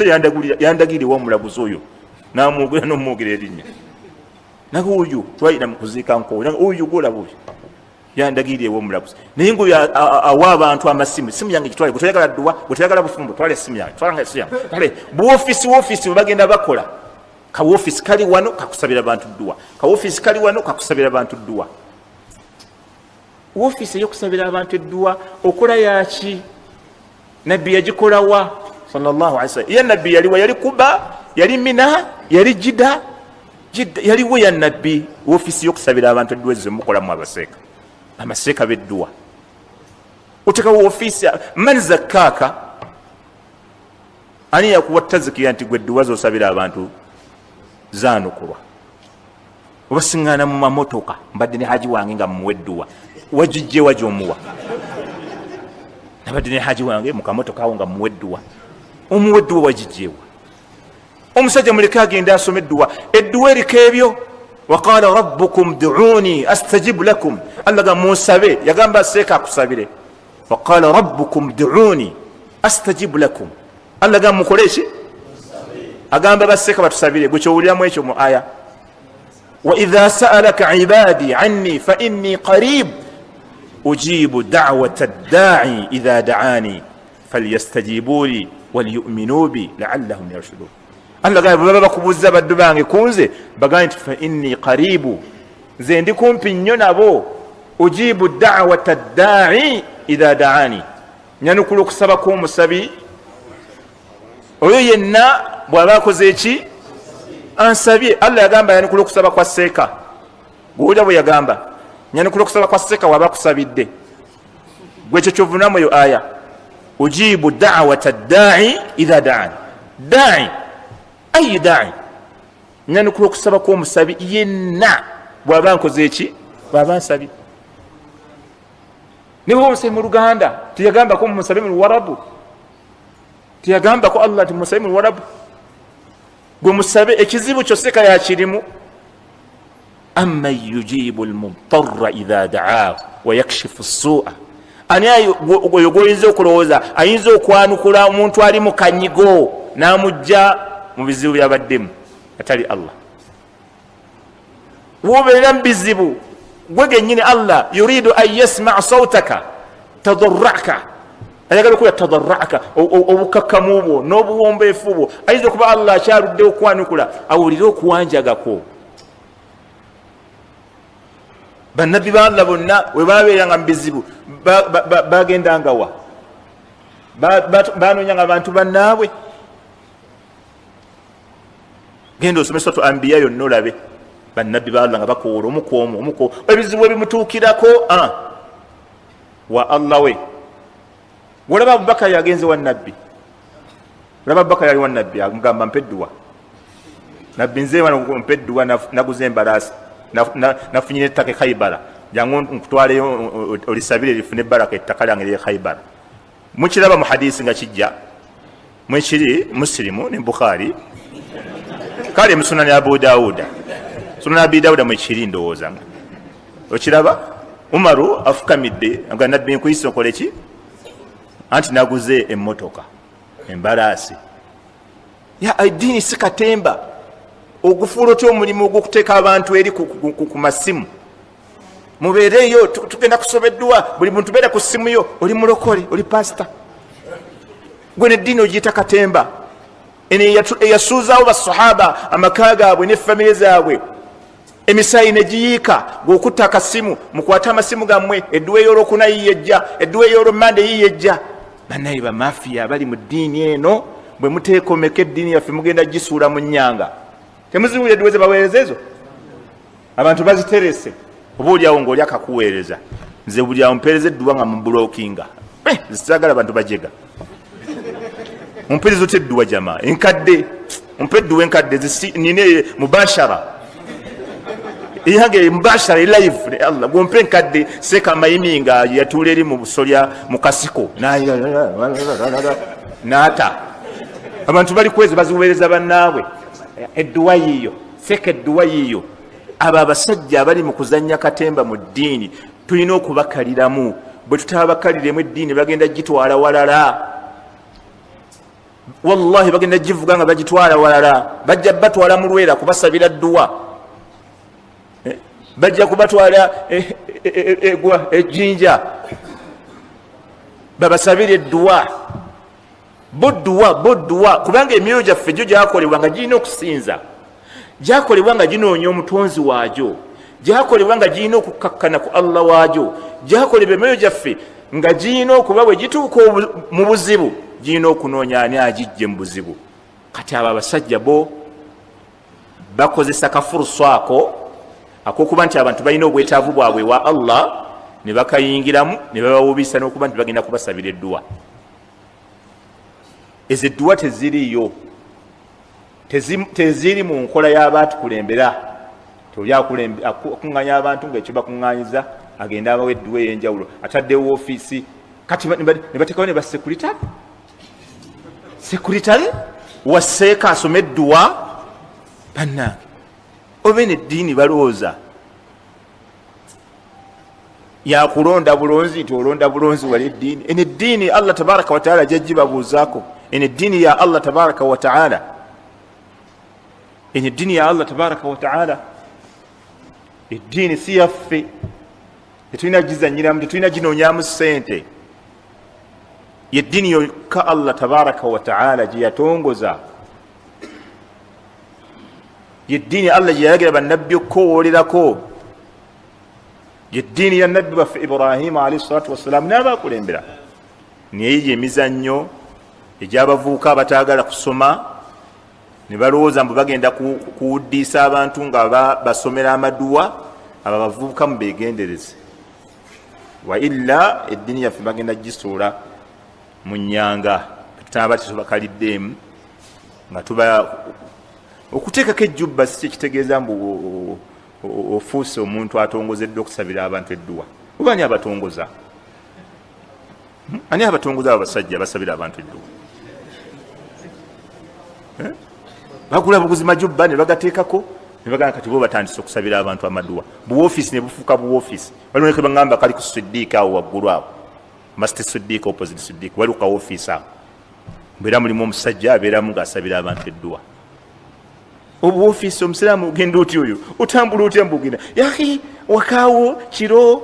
Yandagirira ewamulaguzi oyo, namwogera nomwogera erinnya. Naga oyo twalina mukuziika nkowe, oyo gwolaba oyo yandagirira ewomulaguzi, naye ngaoyo awa abantu amasimu. Simu yange gitwale, gwetoyagala dduwa, gwetoyagala bufumbo, twala esimu yange, twala esimu yange. Kale buofiisi wofiisi bwebagenda bakola, kawofiisi kali wano kakusabira bantu dduwa, kawofiisi kali wano kakusabira bantu dduwa. Wofiisi eyokusabira abantu edduwa okola yaki? Nabbi yagikolawa sallallahu alaihi wasallam? Ye nabbi yaliwa? Yali Kuba, yali Mina, yali Jida? Jidda yaliwo ya nabbi? Wofiisi yokusabira abantu edduwa ezo zemukolamu abaseeka, amaseeka bedduwa, otekawo wofiisi. Man zakkaaka? Ani yakuwa tazikiya nti gwe edduwa zosabira abantu zanukulwa? Oba siŋŋaana mu mamotoka, mbadde ne haji wange nga muwa edduwa, wagijjewa gyomuwa? Nabadde ne haji wange mu kamotoka awo nga muwa edduwa, omuwa edduwa wagijjewa? Omusajja muleke agende asome edduwa, edduwa eriko ebyo. Waqala rabbukum duuni astajibu lakum, Allah ga munsabe, yagamba seeka akusabire. Waqala rabbukum duuni astajibu lakum, Allah ga mukole eki? Agamba baseeka batusabire. Gwe kyowuliramu ekyo mu aya, waidha saalaka ibadi anni fa inni qarib ujibu dawata ddai idha daani falyastajibuli waliyuminu bi laallahum yarshudun. Allah gamba baba bakubuuza baddu bange kunze, bagambe nti fa inni qaribu, nze ndi kumpi nnyo nabo. Ujibu dawata ddai idha daani, nyanukula okusaba kw'omusabi oyo yenna bw'aba akoze eki? Ansabye. Allah yagamba yanukula okusaba kwa seeka. Gwowulira bwe yagamba nyanukula okusaba kwa seeka waba akusabidde, gwe ekyo kyovunamu eyo aya, ujibu dawata ddai idha daani. Dai ayi dai, nyanukula okusaba kw'omusabi yenna bw'aba nkoze eki? Bw'aba nsabye. Niba omusabi mu Luganda, teyagambako mumusabe mu Luwarabu, teyagambako Allah nti musabe mu Luwarabu. Gwe musabe ekizibu kyo, seka yakirimu. Amman yujibu lmudarra idha daahu wayakshifu sua, ani oyo gwoyinza okulowooza ayinza okwanukula omuntu ali mu kanyigo n'amugja mu bizibu byabaddemu atali Allah? Wobeera mu bizibu gwe genyini, Allah yuridu an yasmaa sautaka tadarraka, ayagala okuya tadarraka, obukakkamu bwo n'obuwombeefu bwo. Ayinza okuba Allah akyaludde okwanukula awulire okuwanjagako. Bannabbi ba Allah bonna we babeeranga mu bizibu bagendangawa? Banoonyanga abantu bannaabwe. Genda osome Suratu Ambiya yonna olabe bannabbi ba Allah nga bakoola omu ku omu, omu ku ebizibu ebimutuukirako wa Allah we. Olaba Abubakar yagenze wa nabbi, olaba Abubakar yali wa nabbi, amugamba mpa edduwa nabbi, nze wano mpa edduwa, naguze embalaasi, nafunye n'ettaka e Khaibara, jangu nkutwaleyo olisabire lifune baraka ettaka lyange lye Khaibara. Mukiraba mu hadisi nga kijja mwekiri Musilimu ne Bukhari, kale musunani Abu Dawuda, Sunani Abi Dawuda mwekiri ndowooza okiraba. Umaru afukamidde nga nabbi nkuyise okole ki? Anti naguze emmotoka, embalaasi. Eddiini si katemba. Ogufuula otya omulimu ogw'okuteeka abantu eri ku masimu? Mubeereyo, tugenda kusobeddwa, buli muntu beera ku ssimu yo. Oli mulokole, oli pasita, gwe neddiini ogiyita katemba. Eno eyasuuzaawo basahaba amaka gaabwe ne famire zaabwe, emisaayi negiyiika, gweokutta akasimu. Mukwate amasimu gammwe, edduwa ey'olwokuna yiyejja, edduwa ey'olwomande yiyejja. Bannaye bamafiya abali mu ddiini eno, bwe muteekomeka eddiini yaffe mugenda gisuula mu nnyanga. Temuziwulira edduwa ze baweereza ezo? Abantu baziterese, oba oliawo ngaoli akakuweereza. Nze buli awo mpeereza edduwa nga mubulokinga, zisagala bantu bajega. Mumpeereza otya edduwa jama enkadde? Mumpe edduwa enkadde nina mubashara eyange, mubashara elive Allah. Gwompe enkadde, seeka amayimi nga yatuula eri mu busolya mu kasiko naata abantu bali kwezi baziweereza bannaabwe. Edduwa yiiyo seeka, edduwa yiiyo. Abo abasajja abali mu kuzannya katemba mu ddiini tulina okubakaliramu. Bwe tutabakaliremu eddiini bagenda gitwala walala. Wallahi bagenda givuga nga bagitwala walala, bajja batwala mu lwera kubasabira dduwa, bajja kubatwala ejjinja babasabire edduwa. Bo dduwa, kubanga emyoyo gyaffe gyo gyakolebwa nga girina okusinza, gyakolebwa nga ginoonya omutonzi waagyo, gyakolebwa nga girina okukkakkana ku Allah waagyo, gyakolebwa emyoyo gyaffe nga girina okuba bwe gituuka mu buzibu girina okunoonya ani agijje mu buzibu. Kati abo abasajja bo bakozesa kafuruso ako akokuba nti abantu balina obwetaavu bwabwe wa Allah, ne bakayingiramu ne babawubisa n'okuba nti bagenda kubasabira edduwa. Ezo edduwa teziriiyo, teziri mu nkola y'abaatukulembera. Toli akuŋŋanya abantu ngaekyo bakuŋŋanyiza agenda abawa edduwa ey'enjawulo, ataddewo ofiisi kati ne bateekawo ne basekuritale, sekuritale waseeka asome edduwa. Bannange, oba eno eddiini balowooza yakulonda bulonzi, nti olonda bulonzi wali eddiini eno. Eddiini Allah tabaraka wataala jajjibabuuzaako. Eno eddiini ya Allah tabaraka wataala, eno eddiini ya Allah tabaraka wataala. Eddiini si yaffe, tetulina gizanyiramu, tetulina ginoonyamu ssente. Yeddiini yokka Allah tabaraka wataala gye yatongoza, yeddiini Allah gye yalagira bannabbi okukowoolerako, yeddiini ya nabbi waffe Ibrahimu alaihi salatu wassalaamu n'abakulembera. Naye gye emizannyo egy'abavubuka abataagala kusoma ne balowooza mbu bagenda kuwuddiisa abantu nga basomera amaduwa. Abo abavubuka mubeegendereze, wa illa eddiini yaffe bagenda gisuula mu nnyanga. Tutaba tetubakaliddeemu nga tuba okuteekako ejjubba si kyekitegeeza mbu ofuuse omuntu atongozeddwa okusabira abantu edduwa. Oba ani abatongoza? Ani abatongoza? Abo abasajja basabira abantu edduwa bagula buguzi majubba ne bagateekako ne bagamba kati bo batandise okusabira abantu amaduwa. Buwofiisi ne bufuuka buwofiisi. Waliwo ne bagamba kali ku Siddiika awo waggulu awo, Masjid Siddiika, opposite Siddiika, waliwo kawofiisi awo, mbeera mulimu omusajja abeeramu ng'asabira abantu edduwa. Obuwofiisi, omusiraamu ogenda otya? Oyo otambula otya mbugenda? Yahi, wakaawo kiro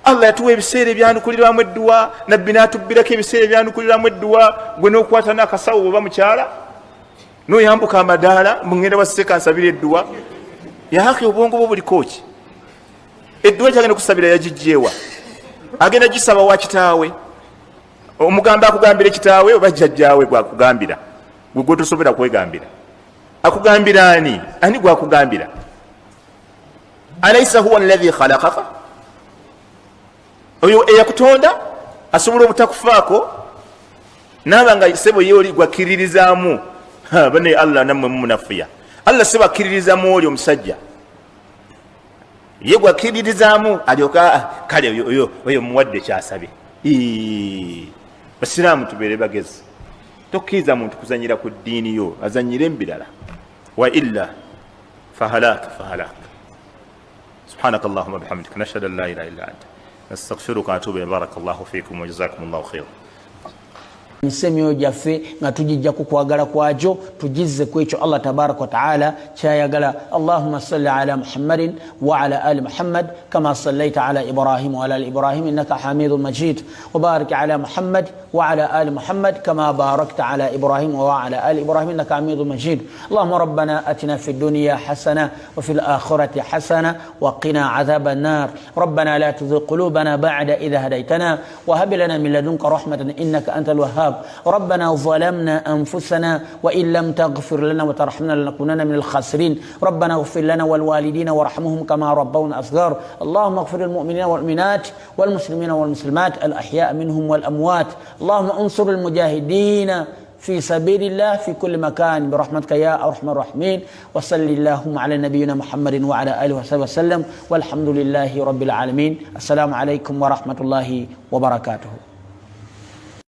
Allah yatuwa ebiseera ebyanukulirwamu edduwa, nabbi n'atubbirako ebiseera ebyanukulirwamu edduwa. Gwe n'okwata n'akasawo oba mukyala noyambuka amadaala, mugenda waseka nsabira edduwa. Yahaki, obwongo bwo buliko ki? Edduwa kyagenda kusabira yagijjeewa? Agenda gisaba wa kitaawe? Omugamba akugambira kitaawe oba jjajjaawe gwakugambira? Gwe gwotosobola kwegambira, akugambira ani? Ani gwakugambira? Alaisa huwa alladhi khalaqaka? Oyo eyakutonda asobola obutakufaako naaba nga sebo ye oli gwakkiririzaamu? Bane, Allah nammwe mumunafuya. Allah sebo akkiririzamu oli omusajja ye gwakkiririzaamu alyoka kale oyo muwadde kyasabye. Basiraamu tubeere bagezi, tokkiriza muntu kuzanyira ku ddiini yo, azanyire embirala, wa illa fahalak fahalak. Subhanaka allahuma bihamdika, nashhadu an la ilaha illa anta, nastaghfiruka atubu. Baraka llahu fikum wa jazakum llahu khaira. Nsi emyoyo gyaffe nga tugijja ku kwagala kwagyo, tugizze ku ekyo Allah tabaraka wataala kyayagala. Allahuma salli ala Muhammadin waala ali Muhammad kama sallaita ala Ibrahim waala ali Ibrahim innaka hamidun majid, wabarik ala Muhammad waala ali Muhammad kama barakta ala Ibrahim waala ali Ibrahim innaka hamidun majid. Allahuma rabbana atina fi dunya hasana وفي الآخرة حسنة وقنا عذاب النار. ربنا لا تزغ قلوبنا بعد إذا هديتنا وهب لنا من لدنك رحمة إنك أنت الوهاب. ربنا ظلمنا أنفسنا وإن لم تغفر لنا وترحمنا لنكونن من الخاسرين. ربنا اغفر لنا والوالدين وارحمهم كما ربونا أصغار. اللهم اغفر للمؤمنين والمؤمنات والمسلمين والمسلمات الأحياء منهم والأموات. اللهم انصر المجاهدين في سبيل الله في كل مكان برحمتك يا أرحم الراحمين. وصل اللهم على نبينا محمد وعلى آله وصحبه وسلم، والحمد لله رب العالمين. السلام عليكم ورحمة الله وبركاته.